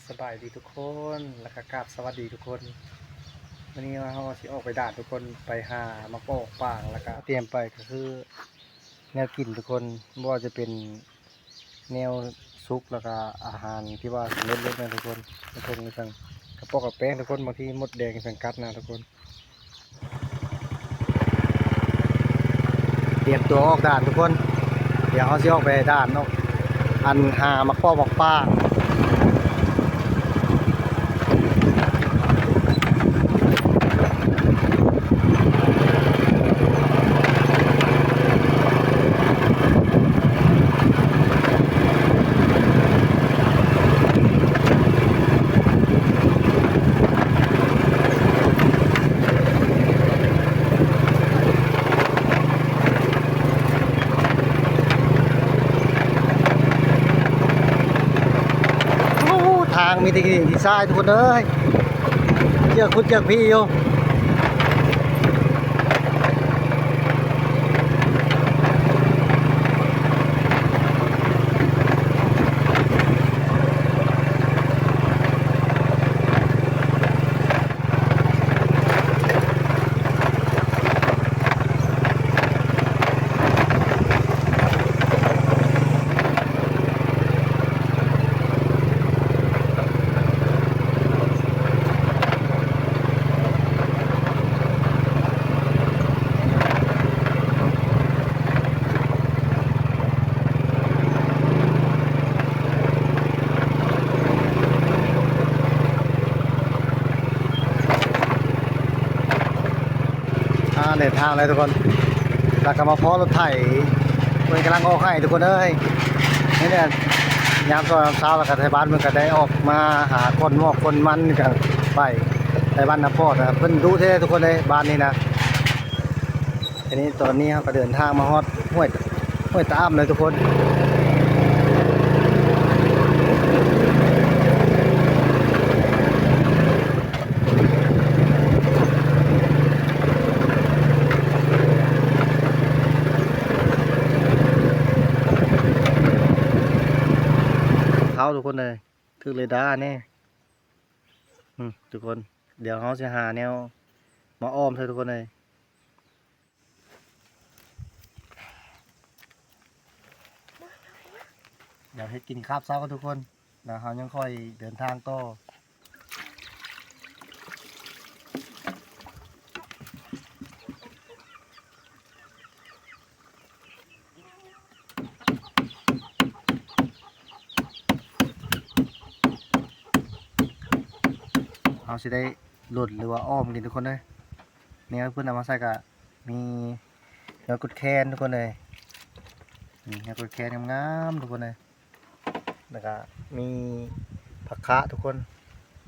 ສະບາຍດີທຸກຄົນ ແລ້ວກະກາບສະຫວັດດີທຸກຄົນ. ມື້ນີ້ເຮົາຊິອອກໄປດ່ານທຸກຄົນ ໄປຫາໝາກປອກໝາກປາງ ແລ້ວກະຕຽມໄປກໍຄືແນວກິນທຸກຄົນ ບໍ່ວ່າຈະເປັນແນວສຸກ ແລ້ວກະອາຫານທີ່ວ່າສຳເລັດຮູບນະທຸກຄົນ. ທຸກຄົນ ກະປອກກະແປງທຸກຄົນ ບາງທີມົດແດງສັງກັດນະທຸກຄົນ. ຕຽມຕົວອອກດ່ານທຸກຄົນ ດຽວເຮົາຊິອອກໄປດ່ານເນາະ ອັນຫາໝາກປອກໝາກປາງ. ໂອ້ ທາງມີແຕ່ຫີນແຕ່ຊາຍທຸກຄົນເອີຍ ເຈືອກພຸ້ນເຈືອກພີ້ຢູ່. ອ່າ ເດີນທາງແລ້ວທຸກຄົນ ແລ້ວກໍມາພໍ້ລົດໄຖ ເພິ່ນກຳລັງອອກໄຮ່ທຸກຄົນເອີຍ. ນີ້ແຫຼະ ຍາມຕອນເຊົ້າ ແລ້ວກໍໄທບ້ານເພິ່ນກໍໄດ້ອອກມາຫາຂົນໝອກຂົນມັນກັນໄປ ໄທບ້ານນາປອດນະ. ເພິ່ນດຸແທ້ທຸກຄົນເອີຍ ບ້ານນີ້ນະ. ທີນີ້ຕອນນີ້ເຮົາກໍເດີນທາງມາຮອດຫ້ວຍ ຫ້ວຍຕາອ່ຳເລີຍທຸກຄົນ. ເຂົ້າທຸກຄົນເອີຍ ຖືກເຣດາແນ່. ອືມ ທຸກຄົນ ດຽວເຮົາຊິຫາແນວມາອ້ອມໃສ່ທຸກຄົນເອີຍ. ດຽວເຮັດກິນຄາບເຊົ້າກັນທຸກຄົນ ແລ້ວເຮົາຍັງຄ່ອຍເດີນທາງຕໍ່. ເຮົາຊິໄດ້ຫຼົ່ນ ຫຼືວ່າອ້ອມກິນທຸກຄົນເອີຍ. ແນວເພິ່ນເອົາມາໃສ່ກະມີຍອດກຸດແຄນທຸກຄົນເອີຍ ນີ້ຍອດກຸດແຄນງາມໆທຸກຄົນເອີຍ. ແລ້ວກະມີຜັກຂະທຸກຄົນ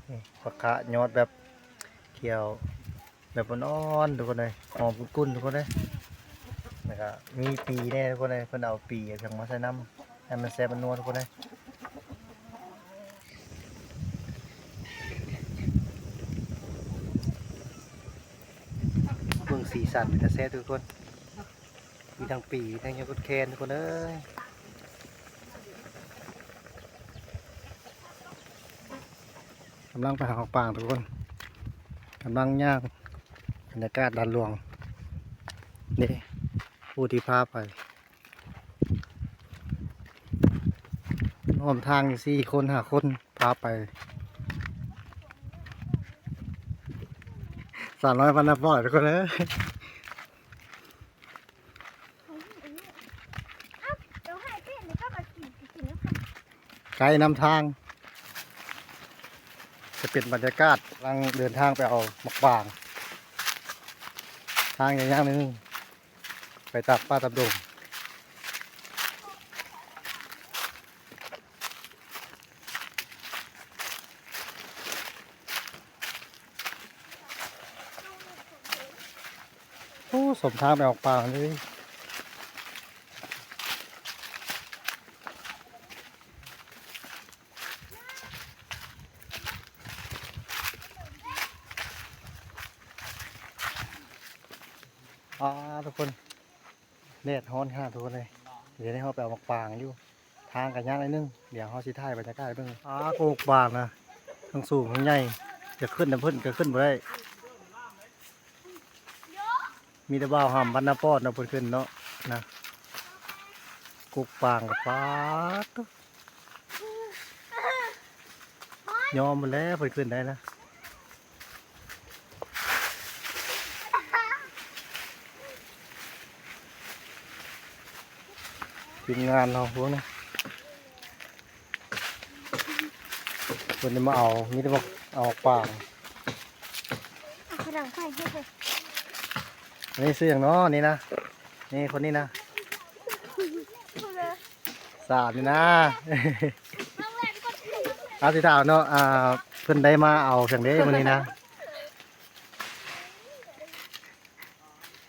ນີ້ຜັກຂະຍອດແບບຂຽວ ແບບອ່ອນໆທຸກຄົນເອີຍ ຫອມກຸ້ນໆທຸກຄົນເອີຍ. ແລ້ວກະມີປີແນ່ທຸກຄົນເອີຍ ເພິ່ນເອົາປີເອົາຫຍັງມາໃສ່ນຳ ໃຫ້ມັນແຊບມັນນົວທຸກຄົນເອີຍ. ເບິ່ງສີສັນເປັນຕາແຊບທຸກຄົນ ມີທັງປີ ມີທັງຍອດກຸດແຄນທຸກຄົນເອີຍ. ກຳລັງໄປຫາໝາກປາງທຸກຄົນ ກຳລັງຍ່າງ ບັນຍາກາດດ່ານຫຼວງ ນີ້ ຜູ້ທີ່ພາໄປ ຮ່ວມທາງຢູ່ສີ່ຄົນຫ້າຄົນ ພາໄປ ສາວນ້ອຍບ້ານນາປອດທຸກຄົນເອີຍ. ໄກນຳທາງ ຈະເປັນບັນຍາກາດ ກຳລັງເດີນທາງໄປເອົາໝາກບາງ ທາງຍາວໆໜ້ອຍໜຶ່ງ ໄປຕາມປ່າຕາມດົງ. ໂອ້ ສົມທາງໄປອອກປ່າເລີຍ. ອາ ທຸກຄົນ ແດດຮ້ອນຂະໜາດທຸກຄົນເອີຍ. ດຽວນີ້ເຮົາໄປເອົາໝາກບາງຢູ່ ທາງກະຍາກໜ້ອຍໜຶ່ງ ດຽວເຮົາຊິຖ່າຍບັນຍາກາດໃຫ້ເບິ່ງ. ອາ ໂກກບາງນະ ທັງສູງທັງໃຫຍ່ ຈະຂຶ້ນນຳເພິ່ນກໍຂຶ້ນບໍ່ໄດ້. ມີແຕ່ບ່າວຫຳວັນນາປອດເນາະ ເພິ່ນຂຶ້ນເນາະ ນະ ກົກປາງກໍປາດໂທ້ ຍອມໝົດແລ້ວ ເພິ່ນຂຶ້ນໄດ້ນະ. ທີມງານເຮົາພວກນີ້ ເພິ່ນໄດ້ມາເອົາ ມີແຕ່ໝາກ ເອົາໝາກປາງ. ເອົາຂະດັງໄຟໃຫ້ເພິ່ນ. ອັນນີ້ຊື່ຫຍັງເນາະ ນີ້ນະ ນີ້ຄົນນີ້ນະ ສາມນີ້ນະ. ເອົາ ຊິຖາມເນາະ ອ່າ ເພິ່ນໄດ້ມາເອົາຫຍັງເດ້ມື້ນີ້ນະ?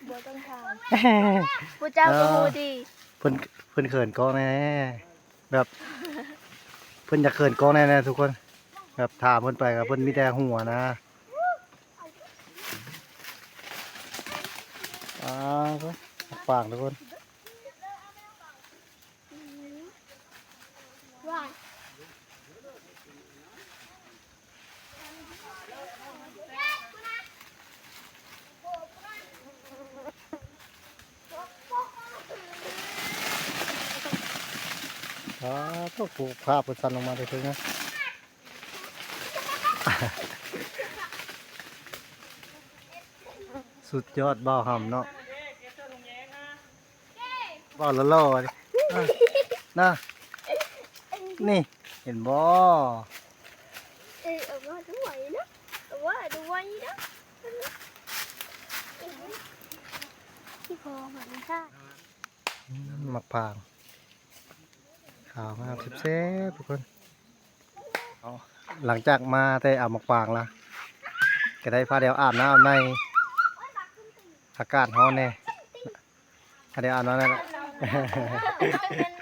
ບໍ່ຕ້ອງຖາມ ຜູ້ເຈົ້າກໍຮູ້ດີ. ເອີ ເພິ່ນ ເພິ່ນເຂີນກ້ອງແດ່ ແບບ ເພິ່ນຢາກເຂີນກ້ອງແດ່ນະທຸກຄົນ ແບບຖາມເພິ່ນໄປກໍເພິ່ນມີແຕ່ຫົວນະ. ອ່າ ໂທ້ ປາງທຸກຄົນ. ອ່າ ໂອ້ໂຫ ພາບເພິ່ນສັ່ນລົງມາເທິງນະ ສຸດຍອດບ່າວຫຳເນາະ. ເວົ້າຫຼໍ່ໆ ນີ້ ນະ ນີ້ ເຫັນບໍ່? ເອີ ເອົາມາດ້ວຍນະ ເອົາມາດ້ວຍນະ ທີ່ພໍມັນຄ່າ. ອືມ ໝາກປາງ ຂາວງາມແຊບໆ ທຸກຄົນ. ເອົາ ຫຼັງຈາກມາແຕ່ເອົາໝາກປາງລະ ກໍໄດ້ພາດຽວອາບນ້ຳໃນ ອາກາດຮ້ອນແດ່ ພາດຽວອາບນ້ຳນັ້ນແຫຼະ.